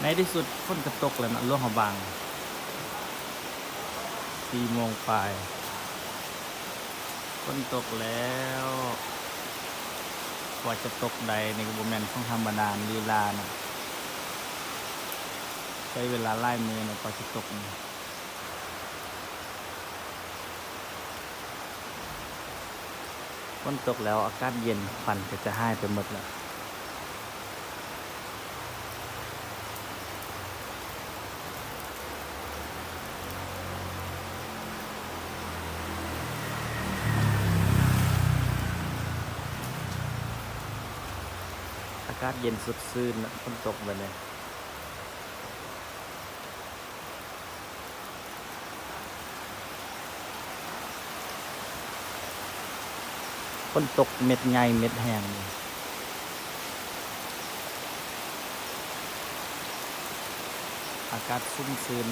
ໃນທີ່ສຸດຝົນກໍຕົກແລ້ວເນາະ ຫຼວງພະບາງ ສີ່ໂມງປາຍ ຝົນຕົກແລ້ວ. ກວ່າຈະຕົກໄດ້ນີ້ກໍບໍ່ແມ່ນຂອງທຳມະດາ ລີລານະ ໃຊ້ເວລາຫຼາຍມື້ເນາະ ກວ່າຈະຕົກນີ້. ຝົນຕົກແລ້ວອາກາດເຢັນ ຄວັນກໍຈະຫາຍໄປໝົດແລ້ວ. ອາກາດເຢັນສົດຊື່ນເນາະ ຝົນຕົກແບບນີ້. ຝົນຕົກເມັດໃຫຍ່ເມັດແຮງ ອາກາດຊຸ່ມຊື່ນ